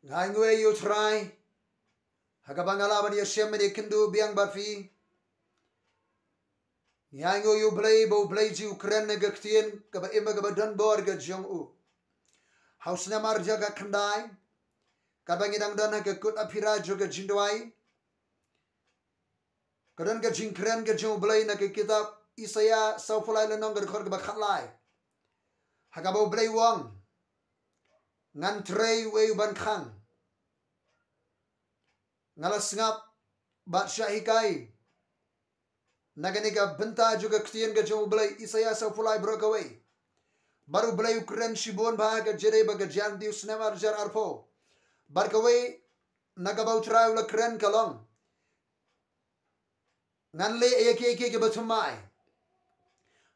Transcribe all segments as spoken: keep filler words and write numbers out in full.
Nga ainguh ïa u Trai ha kaba nga lah ban ïashem bad ïakynduh biang bad phi. Nga ainguh ïa u Blei ba u Blei u kren na ka ktien kaba im, kaba don bor ka jong u. Ha u snem ar hajar khyndai, kaba ngi dang don ha ka kut aphira jong ka jingduwai, ka don ka jingkren ka jong u Blei na ka kitab Isaïah sawphew lai lynnong, ka dkhot kaba khatlai, ha kaba u Blei u ong: Ngan trei uei u ban khang? Nga la sngap bad shah hikai na kane ka bynta jong ka ktien ka jong u Blei. Isaïah sawphew lai, baroh kawei. Bad u Blei u kren shibun bha ha ka jingïadei bad ka jingïaid u snem ar hajar arphew. Bad kawei na kaba u Trai u la kren ka long: Ngan leh ïa kiei kiei kiba thymmai.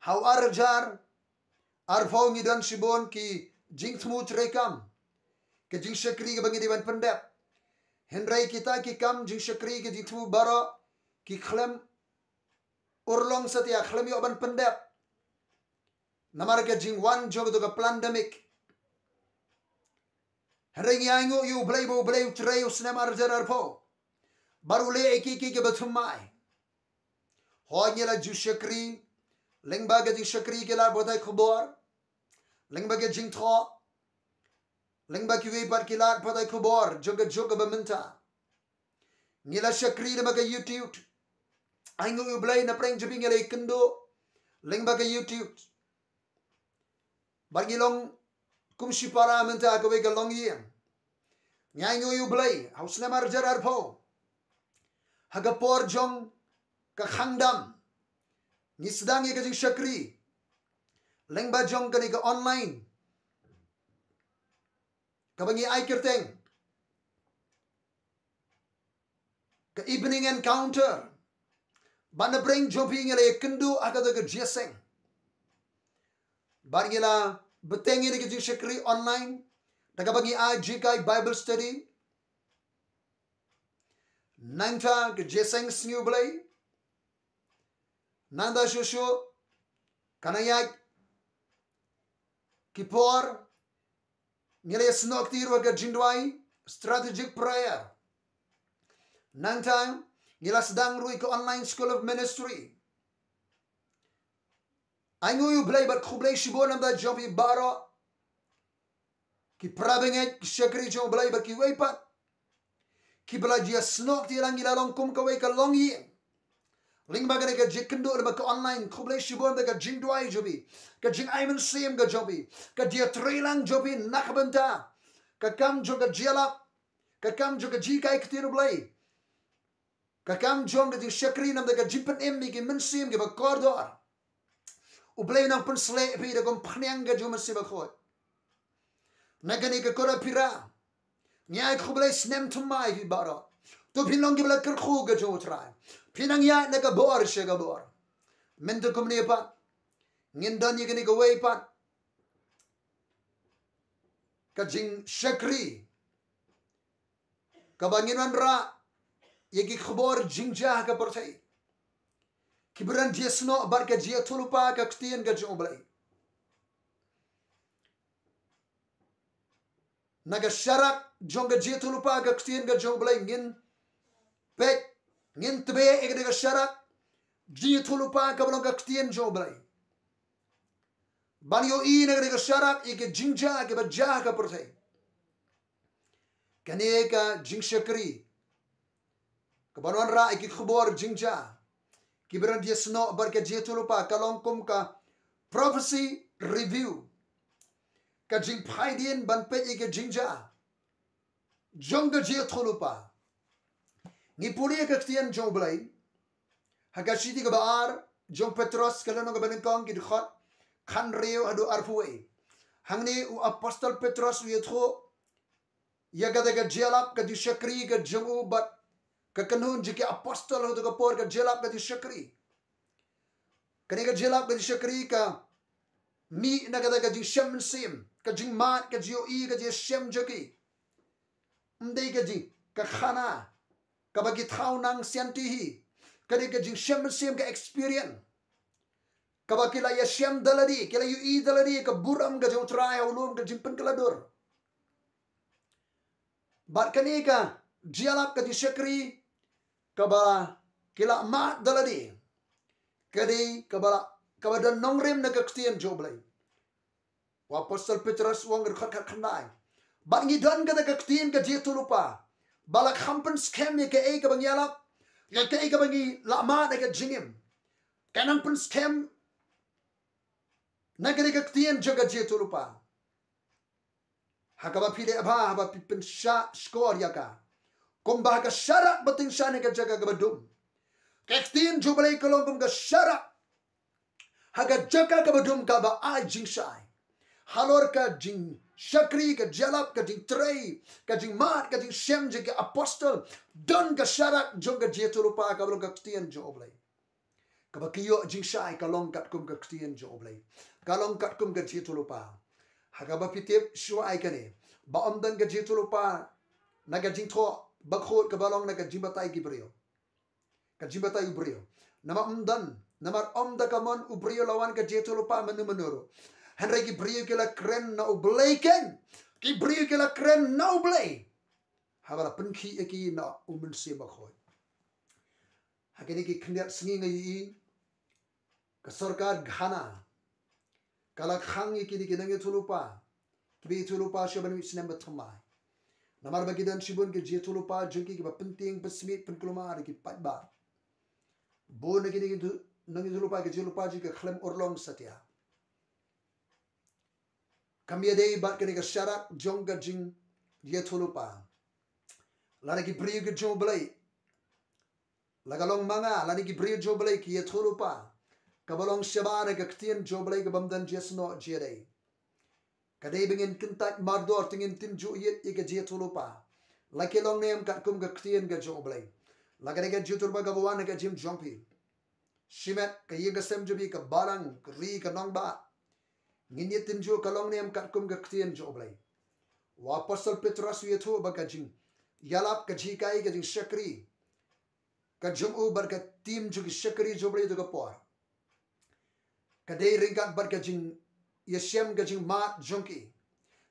Ha u ar hajar arphew ngi don shibun ki jingthmu treikam, ka jingshakri kaba ngi dei ban pyndep. Hynrei kita ki kam jingshakri, ki jingthmu baroh ki khlem urlong satia, khlem ïoh ban pyndep namar ka jingwan jong ka pandemic. Hynrei ngi ainguh ïa u Blei ba u Blei u trei u snem ar hajar arphew bad u leh ïa kiei kiei kiba thymmai. Hooid, ngi la ju shakri lyngba ka jingshakri ki lad pathai khubor, lyngba ka jingthoh, lyngba kiwei pat ki lad pathai khubor jong ka juk kaba mynta. Ngi la shakri lyngba ka YouTube. Ainguh ïa u Blei, na pdeng jong phi ngi la ïakynduh lyngba ka YouTube. Bad ngi long kum shipara mynta ha kawei ka longïing. Ngi ainguh ïa u Blei, ha u snem ar hajar arphew, ha ka por jong ka khang dam, ngi sdang ïa ka jingshakri lyngba jong kane ka online kaba ngi ai kyrteng ka Evening Encounter. Bad na pdeng jong phi ngi la ïakynduh ha kata ka jingïaseng. Bad ngi la bteng ïa ka jingshakri online da kaba ngi ai jinghikai Bible study, nangta ka jingïaseng sngi U Blei. Nangta shuh shuh, ka nang ïaid ki por, ngi la ïasnoh kti ruh ha ka jingduwai, strategic prayer. Nangta ngi la sdang ruh ïa ka online school of ministry. Ainguh ïa U Blei bad khublei shibun namar jong phi baroh ki para bangeit, ki shakri jong U Blei bad kiwei pat kiba la ïasnoh kti lang. Ngi la long kum kawei ka longïing lyngba kane ka jingïakynduh lyngba ka online. Khublei shibun da ka jingduwai jong phi, ka jingai mynsiem ka jong phi, ka jingïatreilang jong phi na ka bynta ka kam jong ka jingïalap, ka kam jong ka jinghikai ktien U Blei, ka kam jong ka jingshakri namar ka jingpynim ïa ki mynsiem kiba kordor. U Blei u nang pynshlur ïa phi da ka umphniang ka jong U Mynsiem Bakhuid. Na kane ka kut aphira, ngi ai khublei snem thymmai ïa phi baroh. To phin long kiba la kyrkhu ka jong U Trai. Phin nang ïaid na ka bor sha ka bor. Mynta kumne pat, ngin don ïa kane kawei pat ka jingshakri kaba ngin wanrah ïa ki khubor jingjia ha ka pyrthei, kiba don jingïasnoh bad ka jingïathuhlypa ka ktien ka jong U Blei. Na ka sharak jong ka jingïathuhlypa ka ktien ka jong U Blei ngin peit, ngin tbeh ïa kane ka sharak jingïathuhlypa kaba long ka ktien jong U Blei. Ban ïohi na kane ka sharak ïa ka jingjia kaba jia ha ka pyrthei. Kane ka jingshakri kaban wanrah ïa ki khubor jingjia kiba don jingïasnoh bad ka jingïathuhlypa ka long kum ka prophecy review, ka jingphai dien ban peit ïa ka jingjia jong ka jingïathuhlypa. Ngi pule ïa ka ktien jong U Blei ha ka shithi kaba ar jong Petros, ka lynnong kaba nyngkong, ki dkhot khathynriew haduh arphew wei. Hangne u apostol Petros u ïathuh ïa kata ka jingïalap ka jingshakri ka jong u bad ka kynhun jong ki apostol ha kata ka por, ka jingïalap ka jingshakri. Kane ka jingïalap ka jingshakri ka mih na kata ka jingshem mynsiem, ka jingmad, ka jingïohi, ka jingshem jong ki. Ym dei ka jing, ka khana kaba ki thaw nang sianti hi. Kane ka jingshem mynsiem, ka experience kaba ki la ïashem da lade, ki la ïohi da lade ka burom ka jong U Trai ha u lum ka jingpynkylla dur. Bad kane ka jingïalap ka jingshakri kaba ki la mad da lade, ka dei kaba la, kaba don nongrim na ka ktien jong U Blei. U Apostol Petros u ong ha dkhot khatkhyndai, bad ngi don kata ka ktien ka jingïathuhlypa ba la kham pynskhem ïa kaei kaba ngi ïalap, ïa kaei kaba ngi la mad ha ka jingim. Ka nang pynskhem na kane ka ktien jong ka jingïathuhlypa, ha kaba phi leh bha, haba phi pynshah shkor ïa ka. Kumba ha ka sharak ba tyngshaiñ ha ka jaka kaba dum, ka ktien jong U Blei ka long kum ka sharak ha ka jaka kaba dum kaba ai jingshai. Halor ka jingshakri, ka jingïalap, ka jingtrei, ka jingmad, ka jingshem jong ki apostol, don ka sharak jong ka jingïathuhlypa kaba long ka ktien jong U Blei. Kaba ki ïoh jingshai ka long katkum ka ktien jong U Blei, ka long katkum ka jingïathuhlypa. Ha kaba phi tip shuwa ïa kane, ba ym don ka jingïathuhlypa na ka jingthoh bakhuid kaba long na ka jingbatai ki briew, ka jingbatai u briew. Namar ym don, namar ym da ka mon u briew la wan ka jingïathuhlypa mano mano ruh. Hynrei ki briew ki la kren na U Blei keiñ. Ki briew ki la kren na U Blei haba la pynkhih ïa ki na U Mynsiem Bakhuid. Ha kine ki khyndiat sngi nga ïohi ka sorkar Ghana ka la khang ïa kine ki nongïathuhlypa kiba ïathuhlypa sha ban mih snem ba thymmai. Namar ba ki don shibun ki jingïathuhlypa jong ki kiba pyntieng pynsmiej pynkulmar ïa ki paidbah. Bun na kine ki nongïathuhlypa ki jingïathuhlypa jong ki ka khlem urlong satia. Kam ïadei bad kane ka sharak jong ka jingïathuhlypa. Lada ki briew ki jong U Blei, la ka long ma nga, lada ki briew jong U Blei ki ïathuhlypa kaba long shabar na ka ktien jong U Blei kaba ym don jingïasnoh jingïadei, ka dei ba ngin kyntait mardor te ngin tynjuh ïit ïa ka jingïathuhlypa. La ki long ne em katkum ka ktien ka jong U Blei. La ka dei ka jingïathuhlypa kaba wan na ka jingim jong phi, shimet, ka ïing ka sem jong phi, ka balang, ka ri, ka nongbah, ngin ïa tynjuh ka long ne em katkum ka ktien jong U Blei. U Apostol Petros u ïathuh ba ka jingïalap, ka jinghikai, ka jingshakri ka jong u bad ka team jong ki shakri jong U Blei ha ka por, ka dei ryngkat bad ka jingïashem, ka jingmad jong ki,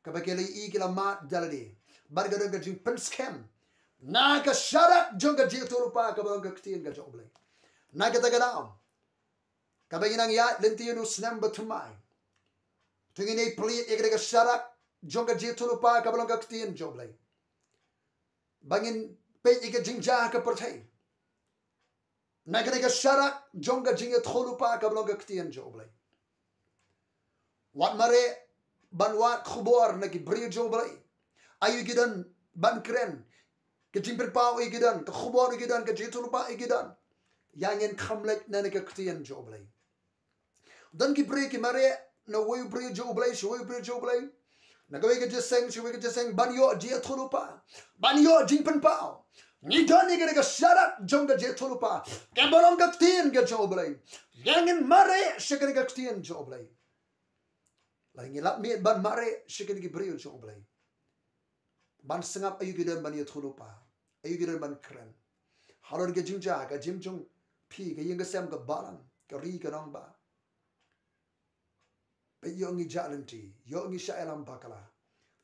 kaba ki la ïohi ki la mad da lade, bad ka don ka jingpynskhem na ka sharak jong ka jingïathuhlypa kaba long ka ktien ka jong U Blei. Na kata ka daw, kaba ngi nang ïaid lynti ïa une u snem ba thymmai, to ngin ïai plie ïa kane ka sharak jong ka jingïathuhlypa kaba long ka ktien jong U Blei. Ba ngin peit ïa ka jingjia ha ka pyrthei na kane ka sharak jong ka jingïathuhlypa kaba long ka ktien jong U Blei. Wat mareh ban wad khubor na ki briew jong U Blei, aïu ki don ban kren, ka jingpynpaw aïu ki don, ka khubor aïu ki don, ka jingïathuhlypa aïu ki don. Ïa ngin kham leit na kane ka ktien jong U Blei. Don ki briew ki mareh na uwei u briew jong U Blei sha uwei u briew jong U Blei, na kawei ka jingïaseng sha kawei ka jingïaseng, ban ïoh jingïathuhlypa, ban ïoh jingpynpaw. Ngi don ïa kane ka sharak jong ka jingïathuhlypa kaba long ka ktien ka jong U Blei. Ïa ngin mareh sha kane ka ktien jong U Blei. Lada ngi lap miet ban mareh sha kine ki briew jong U Blei, ban sngap aïu ki don ban ïathuhlypa, aïu ki don ban kren. Halor ka jingjia, ka jingim jong phi, ka ïing ka sem, ka balang, ka ri, ka nongbah, peit, ïoh ngi jah lynti, ïoh ngi shah ïalam bakla,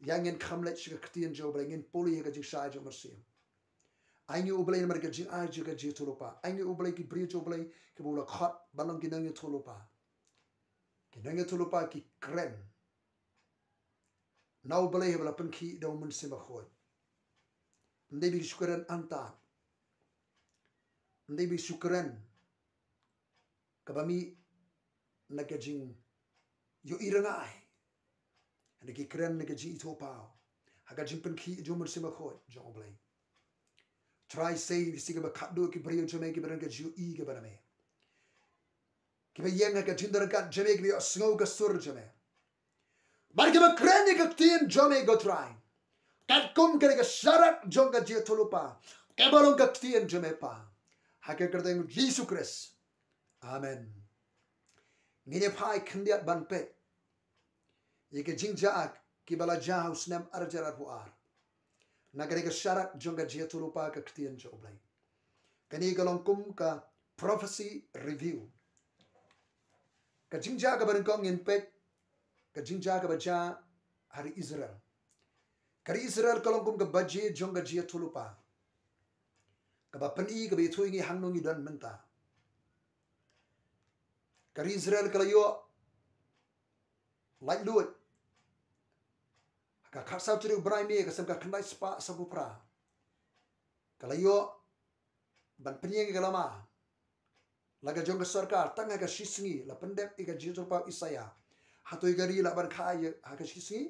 ïa ngin kham leit sha ka ktien jong U Blei, ngin pule ïa ka jingshai jong U Mynsiem. Ai ngi U Blei namar ka jingai jong ka jingïathuhlypa. Ai ngi U Blei, ki briew jong U Blei kiba u la khot ban long ki nongïathuhlypa. Ki nongïathuhlypa ki kren na U Blei haba la pynkhih da U Mynsiem Bakhuid. Ym dei ba ki shu kren antad, ym dei ba ki shu kren kaba mih na ka jingïohi rngai, hynrei ki kren na ka jingithuhpaw ha ka jingpynkhih jong U Mynsiem Bakhuid jong U Blei. Trai, sei, sei kaba khatduh ki briew jong me kiba don ka jingïohi kaba na me, kiba ïeng ha ka jingdon ryngkat jong me, kiba ïohsngew ka sur jong me, bad kiba kren ïa ka ktien jong me, ko Trai, katkum kane ka sharak jong ka jingïathuhlypa kaba long ka ktien jong me, Pa, ha ka kyrteng U Jisu Khrist. Amen. Ngin ïa phai khyndiat ban peit ïa ka jingjia kiba la jia ha u snem ar hajar arphew ar na kane ka sharak jong ka jingïathuhlypa ka ktien jong U Blei. Kane ka long kum ka prophecy review. Ka jingjia kaba nyngkong ngin peit, ka jingjia kaba jia ha ri Israel. Ka ri Israel ka long kum ka baje jong ka jingïathuhlypa, kaba pyni, kaba ïathuh ïa ngi hangno ngi don mynta. Ka ri Israel ka la ïoh laitluid ha ka khatsaw tarik u bnai May ka snem ka khyndai spah sawphew phra. Ka la ïoh ban pynïeng ïa ka lama la ka jong ka sorkar tang ha ka shisngi. La pyndep ïa ka jingïathuhlypa u Isaiah. Hato ïa ka ri lah ban kha ïa ha ka shisngi?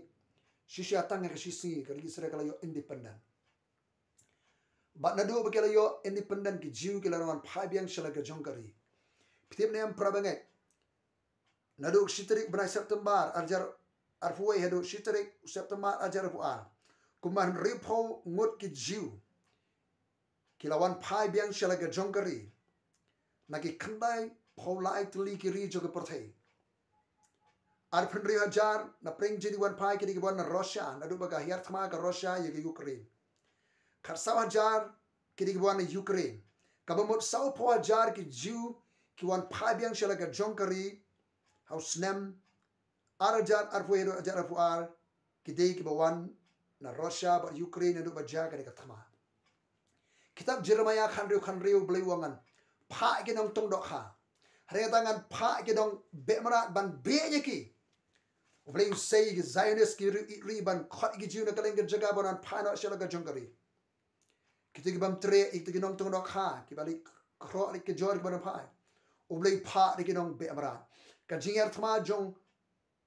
Shisha tang ha ka shisngi ka ri Israel ka la ïoh independent. Bad naduh ba ki la ïoh independent, ki Jiw ki la wan phai biang sha la ka jong ka ri. Phi tip ne em para bangeit? Naduh shi tarik bnai September arhajar arphew wei haduh shi tarik September arhajar arphew ar, kumba hynriewphew ngut ki Jiw ki la wan phai biang sha la ka jong ka ri na ki khyndaiphew lai tylli ki ri jong ka pyrthei. Arphew hynriew hajar na pdeng jong ki wan phai ki dei ki wan na Russia, naduh ba ka hiar thma ka Russia ïa ka Ukraine. Khatsaw hajar ki dei ki wan na Ukraine. Kaba mut sawphew hajar ki Jiw ki wan phai biang sha la ka jong ka ri ha u snem arhajar arphew wei haduh arhajar arphew ar, ki dei kiba wan na Russia bad Ukraine naduh ba jia kane ka thma. Kitab Jeremiah khathynriew khathynriew, U Blei u ong ngan phah ïa ki nongtong dohkha. Hynrei ngan phah ïa ki nongbeh mrad ban beh ïa ki. U Blei u sei ïa ki Zionist, ki ri, ri ban khot ïa ki Jiw na kylleng ka jaka ban wan phai noh sha la ka jong ka ri. Kito ki bym treh, kito ki nongtong dohkha, kiba leit khroh leit kjor kiba wan phai, U Blei u phah ïa ki nongbeh mrad. Ka jinghiar thma jong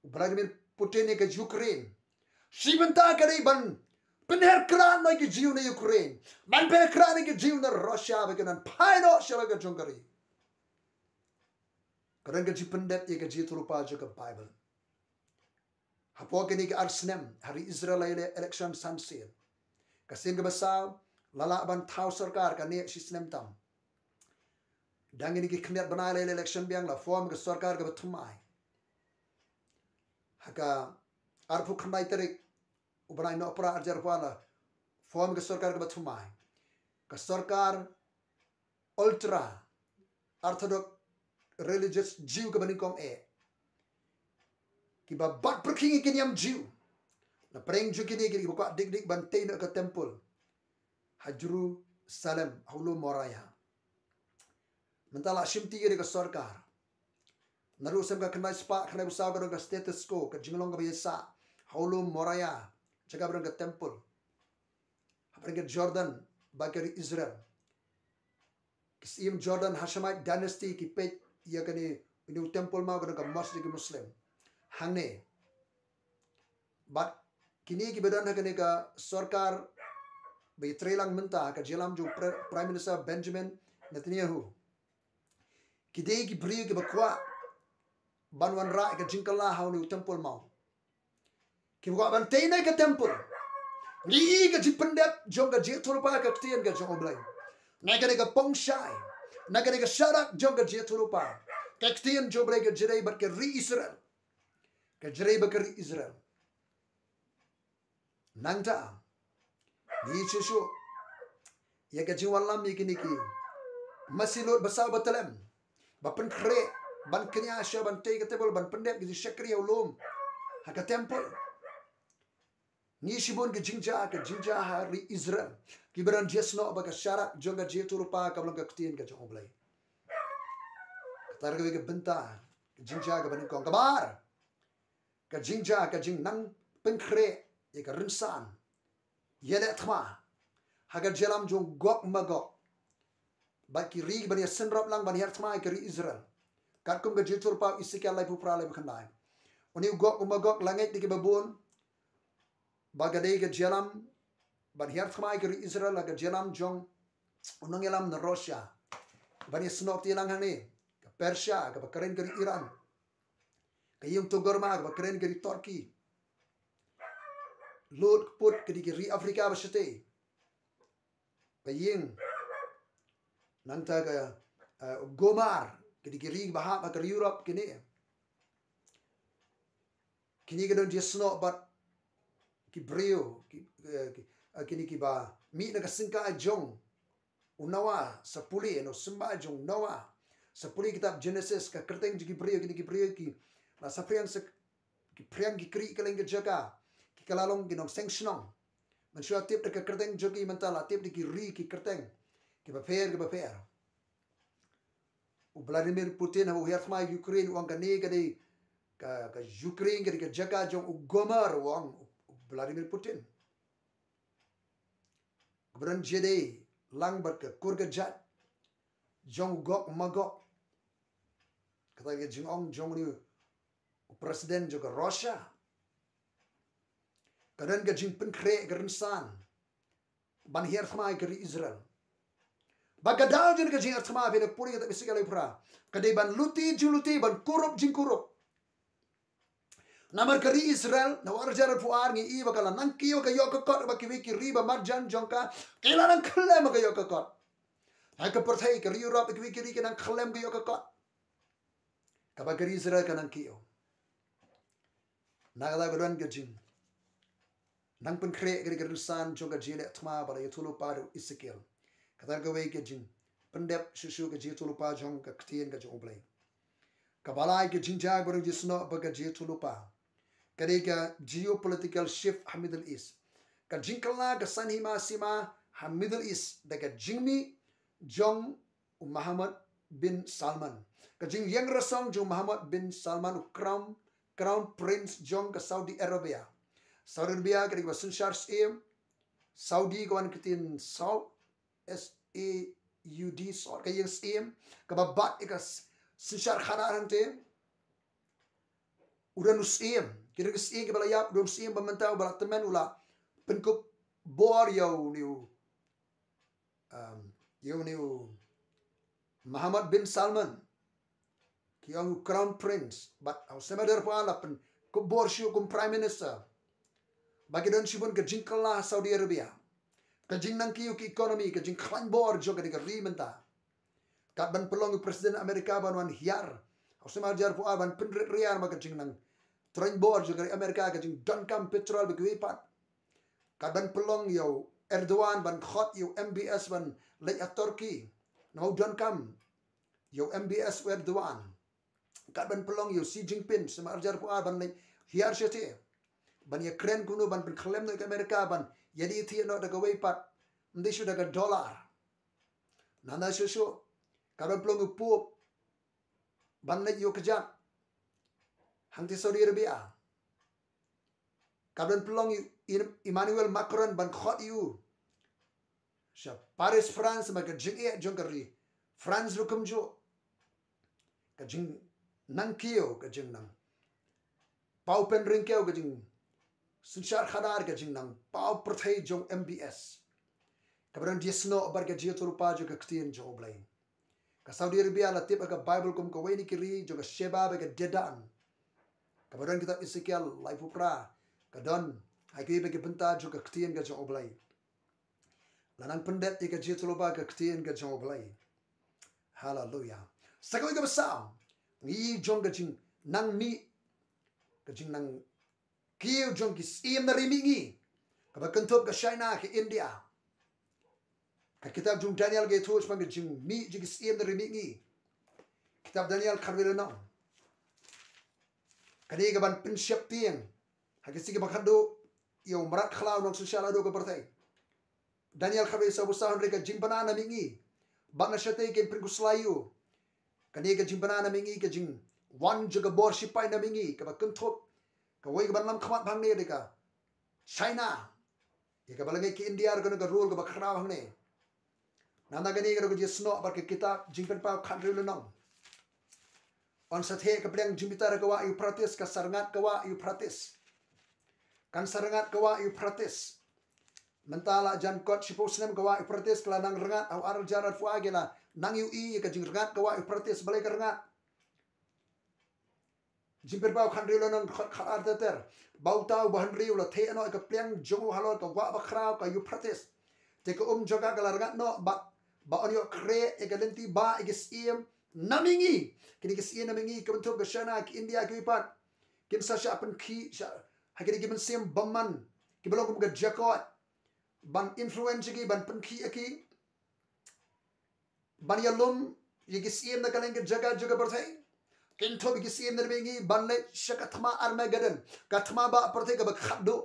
u Vladimir Putin ïa ka Ukraine, shi bynta ka dei ban pynhiar krat noh ïa ki Jiw na Ukraine, ban pynhiar krat noh ïa ki Jiw na Russia, ba kin wan phai noh sha la ka jong ka ri. Ka don ka jingpyndep ïa ka jingïathuhlypa jong ka Baibl. Hapoh kine ki ar snem ha ri Israel la ïaleh election san sien. Ka sien kaba saw la lah ban thaw sorkar kane shi snem tam. Dang kine ki khyndiat bnai la ïaleh election biang, la form ka sorkar kaba thymmai. Ha ka arphew khyndai tarik u bnai Nohprah arhajar arphew ar la form ka sorkar kaba thymmai. Ka sorkar ultra orthodox religious Jiw kaba nyngkong eh, kiba bat pyrkhing ïa ki niam Jiw. Na pdeng jong kine ki dei kiba kwah dik dik ban tei noh ïa ka temple ha Jerusalem, ha u lum Moriah. Mynta la shimti ïa ka sorkar. Naduh snem ka khyndai spah khyndaiphew saw ka don ka status quo, ka jinglong kaba ïasah ha u lum Moriah, jaka ba don ka temple hapdeng ka Jordan bad ka ri Israel. Ki Syiem Jordan Hashemite dynasty ki peit ïa kane, une u temple maw, ka don ka mosque jong ki Muslim hangne. Bad kine kiba don ha kane ka sorkar ba ïatrei lang mynta ha ka jingïalam jong Pre-, Prime Minister Benjamin Netanyahu, ki dei ki briew kiba kwah ban wanrah ïa ka jingkylla ha une u temple maw. Kiba kwah ban tei noh ïa ka temple. Ngi i ka jingpyndep jong ka jingïathuhlypa ka ktien ka jong U Blei na kane ka pongshai, na kane ka sharak jong ka jingïathuhlypa ka ktien jong U Blei, ka jrei bad ka ri Israel. Ka jrei bad ka ri Israel. Nangta ngi shisha ïa ka jingwallam ïa kine ki masi lut basaw batlem ba pynkhreh ban kñia sha ban tei ka temple, ban pyndep ki jingshakri ha u lum, ha ka temple. Ngi shibun ki jingjia, ka jingjia ha ri Israel, kiba don jingïasnoh ba ka sharak jong ka jingïathuhlypa kam long ka ktien ka jong U Blei. Kata kawei ka bynta, ka jingjia kaba nyngkong. Kaba ar, ka jingjia, ka jingnang pynkhreh ïa ka rynsan ïaleh thma ha ka jingïalam jong Gog Magog bad ki ri, ban ïasynrop lang ban hiar thma ïa ka ri Israel, katkum ka jingïathuhlypa u Esekiel laiphew phra, laiphew khyndai. Une u Gog u Magog la ngeit da kiba bun ba ka dei ka jingïalam ban hiar thma ïa ka ri Israel ha ka jingïalam jong u nongïalam na Russia. Ban ïasnoh kti lang hangne, ka Persia kaba kren ka ri Iran, ka ïing Togarmah kaba kren ka ri Turkey, Lud Kput ka dei ka ri Africa ba shatei, ka ïing, nangta ka, eh, Gomar ka dei ka ri ba hap ha ka ri Europe, kine. Kine ki don jingïasnoh bad ki briew, ki, eh, ki, eh, kine kiba mih na ka syngkai jong u Noah, sa pule na u symbai jong u Noah, sa pule kitab Genesis, ka kyrteng jong ki briew, kine ki briew ki la saphriang sa, ki phriang ki kri kylleng ka jaka, ki kylla long ki nongseng shnong. Yn shu tip da ka kyrteng jong ki mynta, la tip da ki ri ki kyrteng kiba pher kiba pher. U Vladimir Putin haba u hiar thma ïa Ukraine u ong kane ka dei ka, ka Ukraine ka dei ka jaka jong u Gomer, u ong u Vladimir Putin. Kaba don jingïadei lang bad ka kur ka jait jong u Gog Magog. Kata ka jingong jong une u president jong ka Russia. Ka don ka jingpynkhreh ka rynsan ban hiar thma ïa ka ri Israel. Ba ka daw jong ka jinghiar thma, phi la pule kata bisi ka la ïa pra, ka dei ban luti jingluti, ban kurup jingkurup. Namar ka ri Israel na u ar hajar arphew ar ngi i ba ka la nang kiew ka ïoh ka kot, ba kiwei ki ri ba marjan jong ka ki la nang khlem ka ïoh ka kot. Ha ka pyrthei ka ri Europe kiwei ki ri ki nang khlem ka ïoh ka kot. Kaba ka ri Israel ka nang kiew. Na kata ka don ka jing nang pynkhreh ka ri ka rynsan jong ka jingïaleh thma ba la ïathuhlypa da u Esekiel. Kata kawei ka jingpyndep shuh shuh ka jingïathuhlypa jong ka ktien ka jong U Blei. Kaba lai ka jingjia ba dang jisnoh ba ka jingïathuhlypa ka dei ka geopolitical shift ha Middle East. Ka jingkylla ka saiñ hima sima ha Middle East da ka jingmih jong u Mohammed bin Salman. Ka jingïeng rasong jong u Mohammed bin Salman, u Crown, Crown Prince jong ka Saudi Arabia. Saudi Arabia ka dei kaba synshar syiem. Saudi ka wan ka ktien Saud, S A U D, Saud, ka ïeng syiem kaba bat ïa ka s-, synshar khadar hangte. U don u syiem, ki don ki syiem kiba la ïap, u don u syiem ba mynta uba la tymmen, u la pynkup bor ïa une u, um, ïa une u Mohammed bin Salman. Ki ong u Crown Prince, bad ha u snem ar hajar arphew ar la pynkup bor shuh kum Prime Minister. Ba ki don shibun ka jingkylla ha Saudi Arabia. Ka jingnang kiew ki economy, ka jingkhlaiñ bor jong ka dei ka ri mynta. Kat ban pynlong u President America ban wan hiar ha u snem ar hajar arphew ar ban pynrit riar ma ka jingnang traiñ bor jong ka ri America, ka jingdonkam petrol bad kiwei pat. Kat ban pynlong ïa u Erdogan ban khot ïa u M B S ban leit ha Turkey. Namar u donkam ïa u M B S u Erdogan. Kat ban pynlong ïa u Xi Jinping, snem ar hajar arphew ar ban leit hiar shate. Ban ïakren kumno ban pynkhlem noh ïa ka America ban ïadei thiah noh da kawei pat. Ym dei shuh da ka dollar. Nangta shuh shuh kat ban pynlong ïa u Pope ban leit ïuh kjat hangtei Saudi Arabia. Kat ban pynlong ïa u Emmanuel Macron ban khot ïa u sha Paris, France, namar ka jingeh jong ka ri France ruh kumjuh. Ka jingnang kiew, ka jingnang paw pynrung kiew, ka jingsynshar khadar, ka jingnang paw pyrthei jong M B S. Kaba dang jisnoh bad ka jingïathuhlypa jong ka ktien jong U Blei. Ka Saudi Arabia la tip ha ka Bible kum kawei na ki ri jong ka Sheba bad ka Dedan. Kaba don kitab Esekiel laiphew phra, ka don ha kiwei pat ki bynta jong ka ktien ka jong U Blei. La nang pyndep ïa ka jingïathuhlypa ka ktien ka jong U Blei. Haleluya. Sa kawei kaba saw, ngi jong ka jingnang mih, ka jingnang kiew jong ki syiem na ri mihngi, kaba kynthup ka China, ka India. Ka kitab jong Daniel ka ïathuh shaphang ka jingmih jong ki syiem na ri mihngi. Kitab Daniel khatwei lynnong. Kane ka ban pynsheptieng ha ki sngi kiba khatduh ïa u mrad khlaw nongsynshar la duh ka pyrthei. Daniel khatwei sawphew saw, hynrei ka jingbna na mihngi bad na shatei kin pynkhuslai ïa u. Kane ka jingbna na mihngi, ka jingwan jong ka bor shipai na mihngi kaba kynthup kawei ka ban lam khmat hangne da ka China. Ïa kaba la ngeit ka India ruh kane ka rule kaba khraw hangne. Nangta kane ka dei ka jingïasnoh bad ka kitab Jingpynpaw khathynriew lynnong. Yn sa theh ka pliang jingbitar ha ka wah Euphrates, kan sa rngat ka wah Euphrates. Kan sa rngat ka wah Euphrates. Mynta la jan kot shiphew snem ka wah Euphrates ka la nang rngat, ha u ar hajar arphew ar ki la nang ïohi ïa ka jingrngat ka wah Euphrates, balei ka rngat. Jingpynpaw khathynriew lynnong, khat, khat ar ter ter. Bad uta uba hynriew u la theh noh ïa ka pliang jong u halor ka wah bakhraw ka Euphrates. Te ka um jong ka ka la rngat noh bad ba yn ïoh khreh ïa ka lynti ba ïa ki syiem na mihngi. Kine ki syiem na mihngi ka bynta ka China, ka India, kiwei pat. Kin sa shah pynkhih, shah, ha kine ki mynsiem bymman kiba long kum ka jaka ban influence ïa ki, ban pynkhih ïa ki, ban ïalum ïa ki syiem na kylleng ka jaka jong ka pyrthei. Kin thoh ïa ki syiem na mihngi ban leit sha ka thma Armageddon, ka thma ba pyrthei kaba khatduh.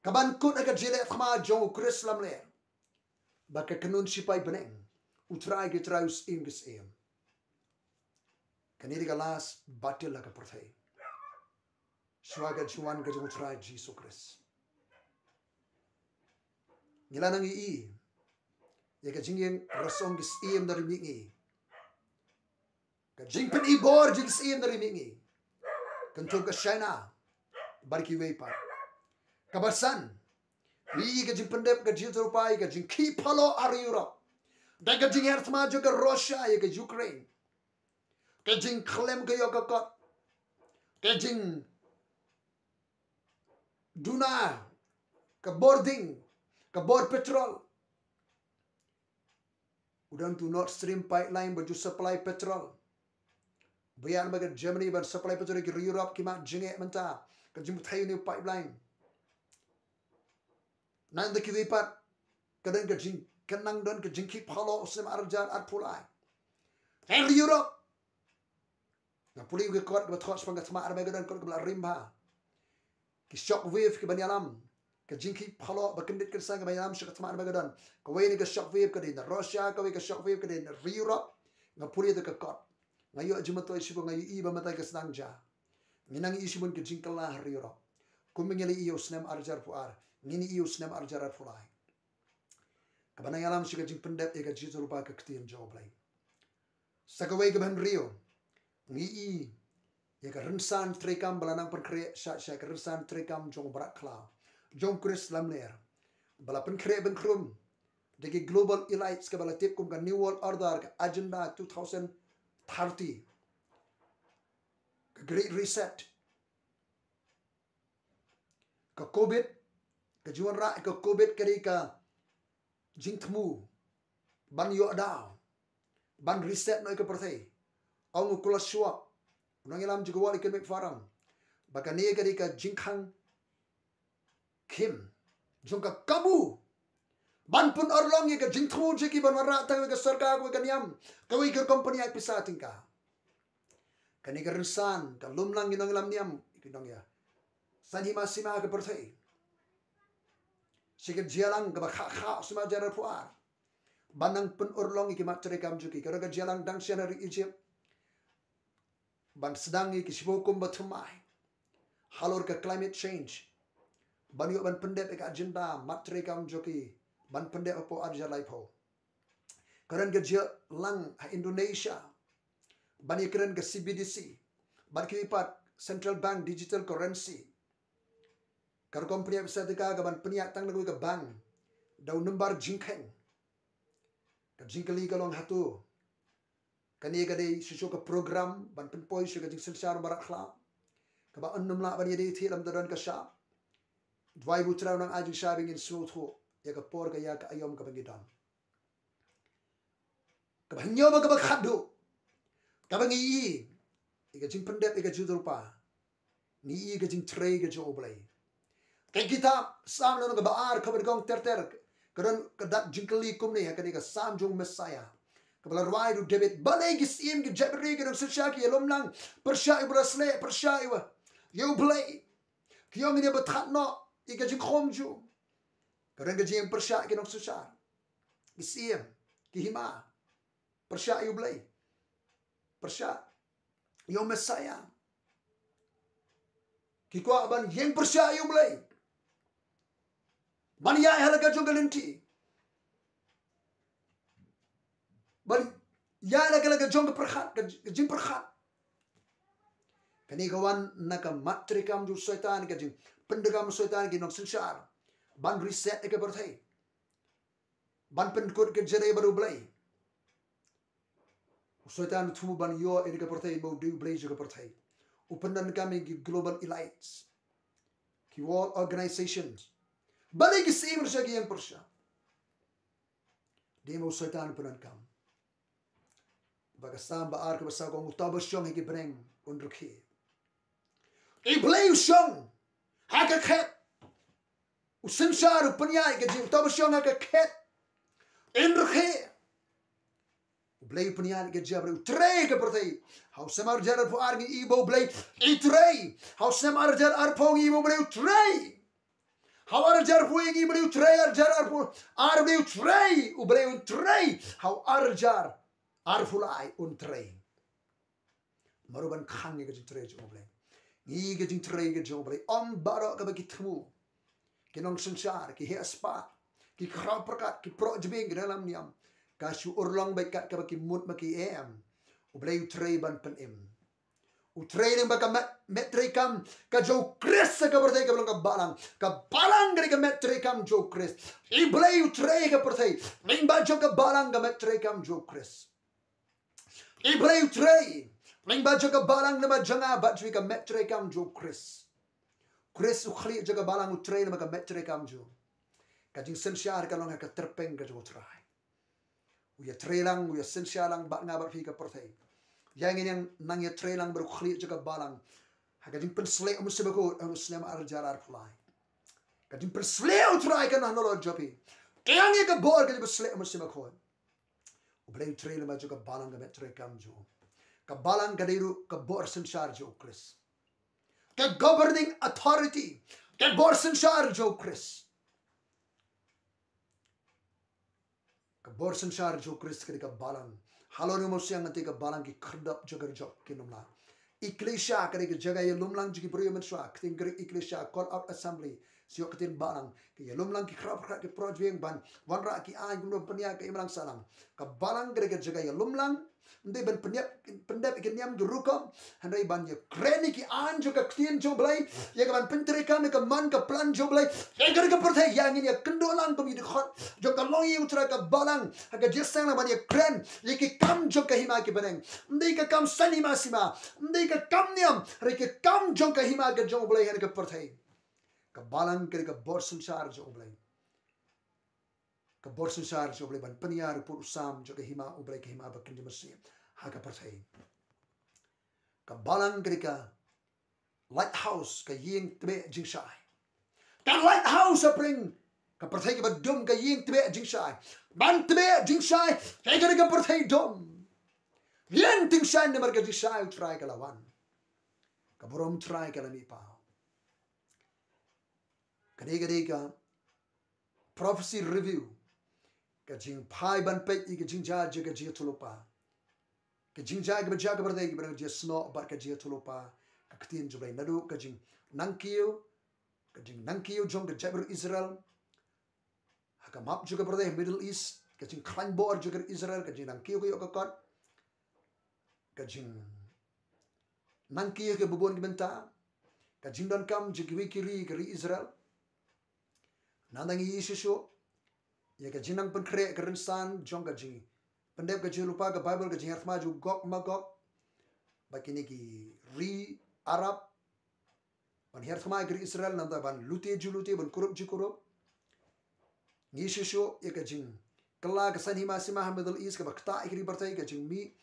Kaban kut ha ka jingïaleh thma jong u Khrist lamler. Ba ka kynhun shipai bneng, U Trai ki trai, U Syiem ki syiem. Kane dei ka last battle ha ka pyrthei. Shuwa ka jingwan ka jong U Trai Jisu Khrist. Ngi la nang ïohi ïa ka jingïeng rasong ki syiem na ri mihngi. Ka jingpyni bor jong ki syiem na ri mihngi. Kynthup ka China bad kiwei pat. Kaba san, ïa ka jingpyndep ka jingïathuhlypa ïa ka jingkhih palat ha ri Europe. Da ka jingher thma jong ka Russia ïa ka Ukraine. Ka jingkhlem ka ïoh ka kot. Ka jingduna ka bor ding, ka bor petrol. U don tu Nord Stream pipeline ba ju supply petrol. Ba ïa na ka Germany ban supply petrol ki ri Europe ki mad jingeh mynta. Ka jingpyni ïa une u pipeline. Nang da kiwei pat ka don ka jingkynang, don ka jingkhih palat u snem ar hajar arphew lai. Ka ri Europe. Nga pule ïa ka kot kaba thoh shaphang ka thma Armageddon, kot kaba la rim bha. Ki shock wave kiban ïalam. Ka jingkhih palat ba kyndit kynsan kiban ïalam sha ka thma Armageddon. Kawei na ka shock wave ka dei na Russia, kawei ka shock wave ka dei na ri Europe. Nga pule ïa ka kot. Nga ïoh jingmyntoi shibun, nga ïohi ba mynta ka sdang ja. Ngi nang ïohi shibun ka jingkylla ha ri Europe. Kumba ngi la ïohi u snem ar hajar arphew ar. Ngin ïohi u snem ar hajar arphew lai. Kaba nang ïalam sha ka jingpyndep ïa ka jingïathuhlypa ka ktien jong U Blei. Sa kawei kaba hynriew, ngi ïohi ïa ka rynsan treikam ba la nang pynkhreh sha, sha ka rynsan treikam jong u mrad khlaw, jong u Khrist lamler. Ba la pynkhreh pynkhrum da ki global elites kaba la tip kum ka New World Order, ka Agenda two thousand thirty, ka Great Reset. Ka covid, ka jingwanrah ka covid ka dei ka jingthmu ban ïoh daw ban reset noh ïa ka pyrthei. Ong u Klaus Schwab, u nongïalam jong ka World Economic Forum, ba kane ka dei ka jingkhang khim jong ka kabu ban pynurlong ïa ka jingthmu jong ki ban wanrah tang ïa ka sorkar, kawei ka niam, kawei ka company ai pisa tyngka. Kane ka rynsan ka lum lang ïa ki nongïalam niam, ki nongïalam saiñ hima sima ha ka pyrthei. Sha ka jingïalang kaba kha kha u snem ar hajar arphew ar ban nang pynurlong ïa ki mat treikam jong ki. Ka don ka jingïalang dang shen ha ri Egypt ban sdang ïa ki shiphew hukum ba thymmai halor ka climate change, ban ïoh ban pyndep ïa ka agenda mat treikam jong ki ban pyndep hapoh ar hajar laiphew. Ka don ka jingïalang ha Indonesia ban ïakren ka C B D C bad kiwei pat, central bank digital currency. Ka rukom pynïaid pisa tyngka kaban pynïaid tang na kawei ka bank da u number jingkheiñ. Ka jingkylli ka long, hato kane ka dei shisha ka program ban pynpoi sha ka jingsynshar mrad khlaw, kaba yn nym lah ban ïadei thiah lymda don ka shap? Duwai ba U Trai un nang ai jingshai ba ngin sngewthuh ïa ka por, ka ïa ka aïom kaba ngi don. Kaba hynñiew bad kaba khatduh, kaba ngi ïohi ïa ka jingpyndep ïa ka jingïathuhlypa, ngi ïohi ïa ka jingtrei ka jong U Blei. Ka kitab Salm lynnong kaba ar, kaba nyngkong ter ter, ka don ka dak jingkylli kumne ha kane ka Salm jong u Messiah, kaba la rwai da u David: Balei ki syiem, ki jaitbynriew, ki nongsynshar ki ïalum lang pyrshah ïa uba la sleh, pyrshah ïa uba, ïa U Blei? Ki ong, ngin ïa batai noh ïa ka jingkhum jong u. Ka don ka jingïeng pyrshah ki nongsynshar, ki syiem, ki hima, pyrshah ïa U Blei, pyrshah ïa u Messiah. Ki kwah ban ïeng pyrshah ïa U Blei, ban ïaid ha la ka jong ka lynti, ban ïaid ha la ka jong ka pyrkhat, ka jingpyrkhat. Kane ka wan na ka mat treikam jong u Soitan, ka jingpyndonkam u Soitan ïa ki nongsynshar ban reset ïa ka pyrthei, ban pynkut ka jingïadei bad U Blei. U Soitan u thmu ban ïoh ïa ka pyrthei ba u dei u blei jong ka pyrthei. U pyndonkam ïa ki global elites, ki world organizations. Balei ki syiem pyrshah, ki ïeng pyrshah? Dei ma u Soitan u pyndonkam. Ba ka Salm ba ar kaba saw ka ong: Uta uba shong ha ki bneng un rkhie. U Blei u shong ha ka khet. U synshar u pynïaid ka jing, uta uba shong ha ka khet un rkhie. U Blei u pynïaid ka jingïabriew, u trei ka pyrthei. Ha u snem ar hajar arphew ar ngi ïohi ba U Blei u trei. Ha u snem ar hajar arphew ngi ïohi ba U Blei u trei. Ha u ar Jar phew ïa ngi, Blei u trei, ar jar ar phew, ar Blei u trei, u Blei u trei, ha u ar jar ar phew lai un trei. Mano ban khang ïa ka jingtrei jong u Blei? Ngi ka jingtrei ka jong u Blei, ym baroh kaba ki thmu, ki nongsynshar, ki heh spah, ki khraw pyrkhat, ki proh jbing, ki dang lam niam, ka shu urlong bad kat kaba ki mut ma ki em. U Blei u trei ban pynim. U trei lyngba ka met, met treikam ka jong u Khrist ha ka pyrthei kaba long ka balang. Ka balang ka dei ka met treikam jong u Khrist. I Blei u trei ha ka pyrthei lyngba jong ka balang, ka met treikam jong u Khrist. I Blei u trei lyngba jong ka balang, lyngba jong nga bad jong phi, ka met treikam jong u Khrist. Khrist u khlieh jong ka balang, u trei lyngba ka met treikam jong u. Ka jingsynshar ka long ha ka tyrpeng ka jong u Trai. U ïatrei lang, u ïasynshar lang bad nga bad phi ha ka pyrthei. Ïa ngin ïa nang ïatrei lang bad u khlieh jong ka balang ha ka jingpynsleh u Mynsiem Bakhuid, ha u snem ar jar ar phew lai. Ka jingpynsleh u Trai ka na halor jong phi. Ka ïa ngi ka bor ka jingpynsleh u Mynsiem Bakhuid. U Blei u trei lyngba jong ka balang, ka met treikam jong u. Ka balang ka dei ruh ka bor synshar jong u Khrist. Ka governing authority, ka bor synshar jong u Khrist. Ka bor synshar jong u Khrist ka dei ka balang. Halor u Mawsiang ka dei ka balang, ki khyrdop jong ka jop kin ym lah. Ekklesia ka dei ka jaka ïalumlang jong ki briew mynshuwa. Ka ktien Greek ekklesia, called out assembly. Sha ka ktien balang, ka ïalumlang ki khraw pyrkhat, ki proh jbing ban wanrah ki aiñ, kumno ban pynïaid ka imlang sahlang. Ka balang ka dei ka jaka ïalumlang. Ym dei ban pyndep, pyndep ïa ki niam ki rukom, hynrei ban ïakren ïa ki aiñ jong ka ktien jong u Blei, ïa ka ban pyntreikam ïa ka mon ka plan jong u Blei ïa ka ri ka pyrthei. Ïa ngin ïakynduh lang kum ki dkhot jong ka longïing u Trai, ka balang ha ka jingïaseng lang ban ïakren ïa ki kam jong ka hima ki bneng. Ym dei ka kam saiñ hima sima, ym dei ka kam niam, hynrei ka kam jong ka hima ka jong u Blei ha ka pyrthei. Ka balang ka dei ka bor synshar jong u Blei. Ka bor synshar jong u Blei ban pynïar u pud u sam jong ka hima u Blei, ka hima ba kynja mynsiem ha ka pyrthei. Ka balang ka dei ka lighthouse, ka ïing tbeh jingshai. Ka lighthouse hapdeng ka pyrthei kaba dum, ka ïing tbeh jingshai. Ban tbeh jingshai ha kane ka pyrthei dum. Ïing tyngshaiñ namar ka jingshai u Trai ka la wan. Ka burom u Trai ka la mihpaw. Kane ka dei ka Prophecy Review. Ka jingphai ban peit ïa ka jingjia jong ka jingïathuhlypa. Ka jingjia kaba jia ha ka pyrthei, kaba dang jia snoh bad ka jingïathuhlypa ka ktien jong u Blei. Naduh ka jingnangkiew, ka jingnangkiew jong ka jaitbynriew Israel ha ka map jong ka pyrthei, Middle East, ka jingkhlaiñ bor jong ka ri Israel, ka jingnangkiew ka ïoh ka kot, ka jingnangkiew ka bun bun ki bynta, ka jingdonkam jong kiwei ki ri, ka ri Israel. Nangta ngi ïohi shuh shuh ïa ka jingnang pynkhreh ka rynsan jong ka jingpyndep ka jingïathuhlypa, ka Baibl, ka jinghiar thma jong u Gog Magog bad kine ki ri Arab ban hiar thma ïa ka ri Israel, nangta ban lute ju lute, ban kurup ju kurup. Ngi ïohi shuh shuh ïa ka jingkylla ka saiñ hima sima ha Middle East kaba ktah ïa ka ri pyrthei, ka jingmih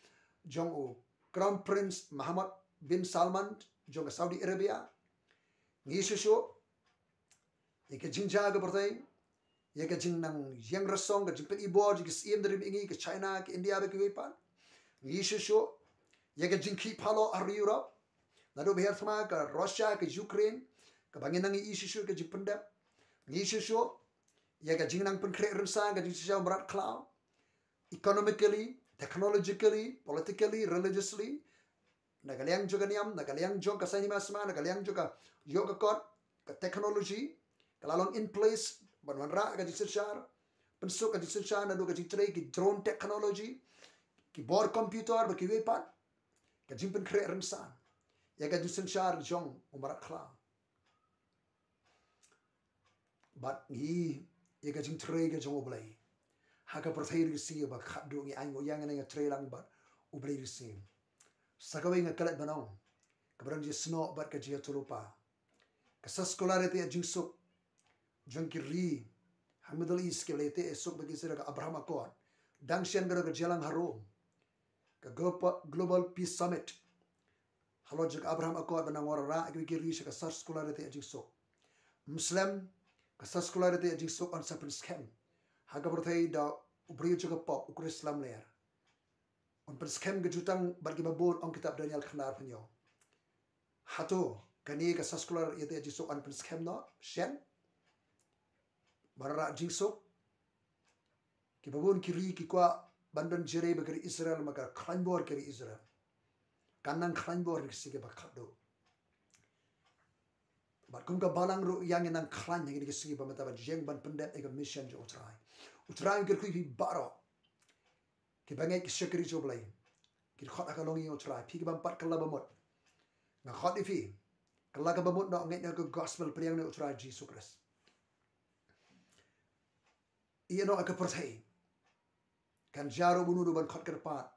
jong u Crown Prince Mohammed bin Salman jong ka Saudi Arabia. Ngi ïohi shuh shuh ïa ka jingjia ha ka pyrthei, ïa ka jingnang ïeng rasong, ka jingpyni bor jong ki syiem da ri mihngi, ka China, ka India bad kiwei pat. Ngi ïohi shuh shuh ïa ka jingkhih palat ha ri Europe naduh ba hiar thma ka Russia, ka Ukraine, kaba ngi nang ïohi shuh shuh ka jingpyndep. Ngi ïohi shuh shuh ïa ka jingnang pynkhreh rynsan, ka jingshisha u mrad khlaw, economically, technologically, politically, religiously, na ka liang jong ka niam, na ka liang jong ka saiñ hima sima, na ka liang jong ka ïoh ka kot, ka technology ka la long in place ban wanrah ka jingsynshar, pynsuk ka jingsynshar naduh ka jingtrei ki drone technology, ki bor computer bad kiwei pat. Ka jingpynkhreh rynsan ïa ka jingsynshar jong u mrad khlaw. Bad ngi ïohi ïa ka jingtrei ka jong u Blei ha ka pyrthei Ri Khasi ba khatduh ngi ainguh ïa nga, ngi ïatrei lang bad u Blei Ri Khasi. Sa kawei nga klet ban ong, kaba dang jia snoh bad ka jingïathuhlypa, ka sar sekular ïateh jingsuk jong ki ri ha Middle East, kiba la ïateh suk bad ki sar ka Abraham Accord. Dang shen ka dang ka jia lang ha Rome, ka Glo-, Global Peace Summit. Halor jong ka Abraham Accord ba nang wanrah ïa kiwei ki ri sha ka sar sekular ïateh jingsuk. Ym slem, ka sar sekular ïateh jingsuk yn sa pynskhem ha ka pyrthei da u briew jong ka pop, u Khrist lamler. Yn pynskhem ka jutang bad kiba bun, ong kitab Daniel khyndai arphew hynñiew. Hato kane ka sar sekular ïateh jingsuk yn pynskhem noh shen? Ban rah jingsuk. Kiba bun ki ri ki kwah ban don jingïarap bad ki ri Israel, ma ka khlaiñ bor ki ri Israel. Kan nang khlaiñ bor ki siki ba khadduh. Bad kum ka balang ruh ïa ngi nang khlaiñ ha kine ki siki ba mynta ban jeng ban pyndep ïa ka mission jong U Trai. U Trai un kyrkhu ïa phi baroh. Kiba ngeit ki shakri jong U Blei. Ki khot ha ka longïing U Trai. Phi kiba ym pat kylla bamut. Nga khot ïa phi. Kylla ka bamut noh, ngeit noh ka gospel, pdiang noh U Trai Jisu Khrist. Ïeh noh ïa ka pyrthei. Kan jia ruh ba uno uno ban khot kyrpad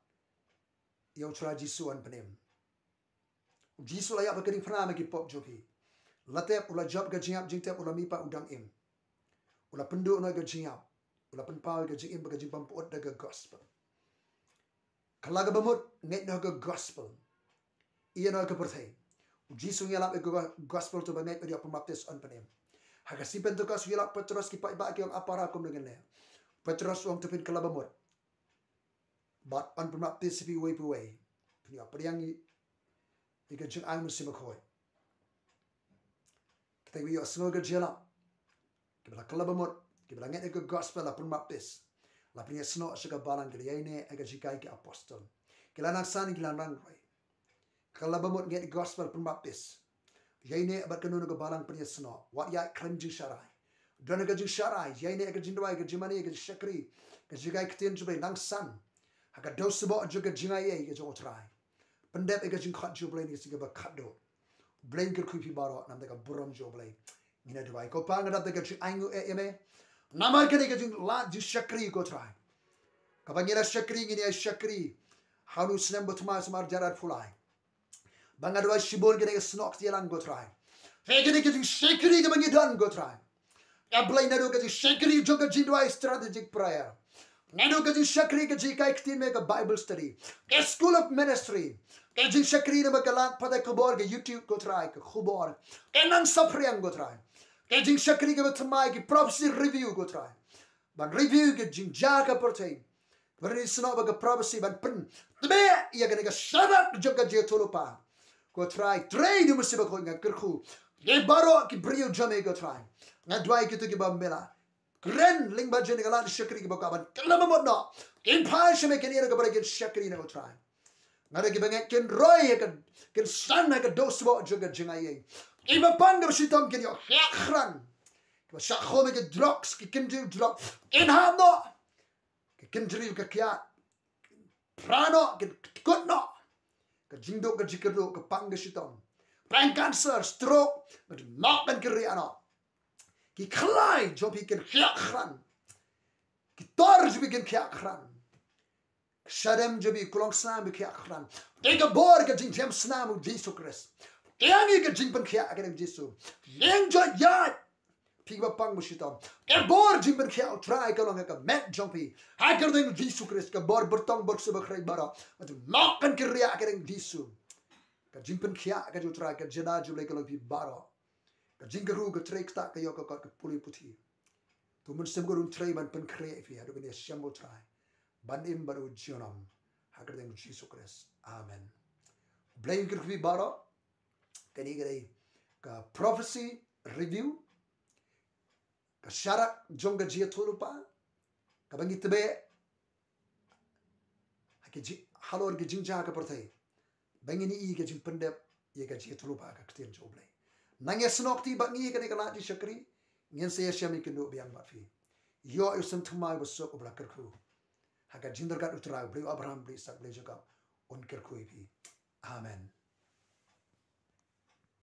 ïa U Trai Jisu, yn pynim. U Jisu u la ïap ha ka diengphna na ki pop jong phi. La tep, u la jop ka jingïap jingtep, u la mihpat, u dang im. U la pynduh noh ïa ka jingïap. U la pynpaw ïa ka jingim bad ka jingpynpyut da ka gospel. Kylla ka bamut, ngeit noh ka gospel. Ïeh noh ïa ka pyrthei. U Jisu u ïalap ïa ka gospel to ba ngeit bad ïoh pynbaptis, yn pynim. Ha ka sngi Pentekost u ïalap Petros, ki paidbah ki ong, apara kumno ngin leh. Petros u ong to phin kylla bamut. Bad yn pynbaptis ïa phi uwei pa uwei. Phin ïoh pdiang ïa ka jingai Mynsiem Bakhuid. Kita kiba ïohsngew ïa ka jingïalap, kiba la kylla bamut, kiba la ngeit ïa ka gospel, la pynbaptis, la pynïasnoh sha ka balang, ki la ïaineh ïa ka jinghikai ki apostol. Ki la nang san, ki la nang roi. Kylla bamut, ngeit ïa ka gospel, pynbaptis. Ïaineh bad kano kano ka balang, pynïasnoh. Wat ïaid khlem jingsharai. Don ïa ka jingsharai, ïaineh ïa ka jingduwai, ka jingmane, ka jingshakri, ka jinghikai ktien jong U Blei, nang san ha ka dewsbok jong ka jingaiei ka jong U Trai. Pyndep ïa ka jingkhot jong U Blei na ki sngi kiba khadduh. U Blei un kyrkhu ïa phi baroh, namar ka burom jong U Blei. Ngin ïa duwai. Ko Pa, nga dap da ka jingainguh ïa me. Namar kane ka jinglad jingshakri, ko Trai. Kaba ngi la shakri, ngin ïa shakri ha une u snem ba thymmai sumar hajar arphew lai. Ba nga duwai shibun kane ka snoh kti ïalang, ko Trai. Hei kane ka jingshakri kaba ngi don, ko Trai. A Blei, naduh ka jingshakri jong ka jingduwai, strategic prayer, naduh ka jingshakri ka jinghikai ktien me, ka Bible study, ka School of Ministry, ka jingshakri namar ka lad pathai khubor, ka YouTube, ko Trai, ka khubor, ka nang saphriang, ko Trai. Ka jingshakri kaba thymmai, ki prophecy review, ko Trai. Ban review ka jingjia ka pyrthei. Ban ri snoh ba ka prophecy ban pyntbit ïa kane ka sharak jong ka jingïathuhlypa. Ko Trai, trei da U Mynsiem Bakhuid, nga kyrkhu ïa baroh ki briew jong me, ko Trai. Nga duwai kito kiba me la kren lyngba jong kane ka lad shakri, kiba kwah ban kylla bamut noh, kin phai sha me, kin ïa ka baroh kin shakri noh, ko Trai. Nga duwai kiba ngeit kin roi ha ka, kin san ha ka dewsbok jong ka jingaiei. Kiba pang kaba shitom kin ïoh khiah khrang. Kiba shah khum ïa ki drugs, ki kynjri drugs, kin hap noh. Ki kynjri ka kiad, phra noh, ki kut noh. Ka jingduk, ka jingkyrduh, ka pang ka shitom, pang cancer, stroke, ka jingmok kan kyrïah noh. Ki khlai jong phi kin khiah khrang. Ki tor jong phi kin khiah khrang. Ka shadem jong phi, ka long snam, kin khiah khrang. Te ka bor ka jingjem snam U Jisu Khrist, te ngi ka jingpynkhiah ha ka kyrteng Jisu. Ïeng jot ïaid. Phi ba pang ba shitom, ka bor jingpynkhiah U Trai ka long ha ka met jong phi ha ka kyrteng Jisu Khrist. Ka bor byrtong bor suba khrei baroh, ka jingmok kan kyrïah ha ka kyrteng Jisu. Ka jingpynkhiah ka jong U Trai, ka jingda jong U Blei ka long phi baroh. Ka jingkyrkhu, ka trei ktah, ka ïoh ka kot, ka pule puthi. To Mynsiem Bakhuid un trei ban pynkhreh ïa phi haduh ban ïashem bad U Trai, ban im bad u junom, ha ka kyrteng Jisu Khrist. Amen. Blei un kyrkhu ïa phi baroh. Kane ka dei ka prophecy review, ka sharak jong ka jingïathuhlypa, kaba ngi tbeh ha ki ji-, halor ki jingjia ka pyrthei, ba ngin ïohi ka jingpyndep ïa ka jingïathuhlypa ka ktien jong U Blei. Nang ïasnoh kti bad ngi ha kane ka lad jingshakri, ngin sa ïashem ïakynduh biang bad phi. Ïoh ïa u snem thymmai ba suk uba la kyrkhu. Ha ka jingdyrkhat U Trai, U Blei u Abraham, U Blei u Isak, U Blei u Jakob, un kyrkhu ïa phi. Amen.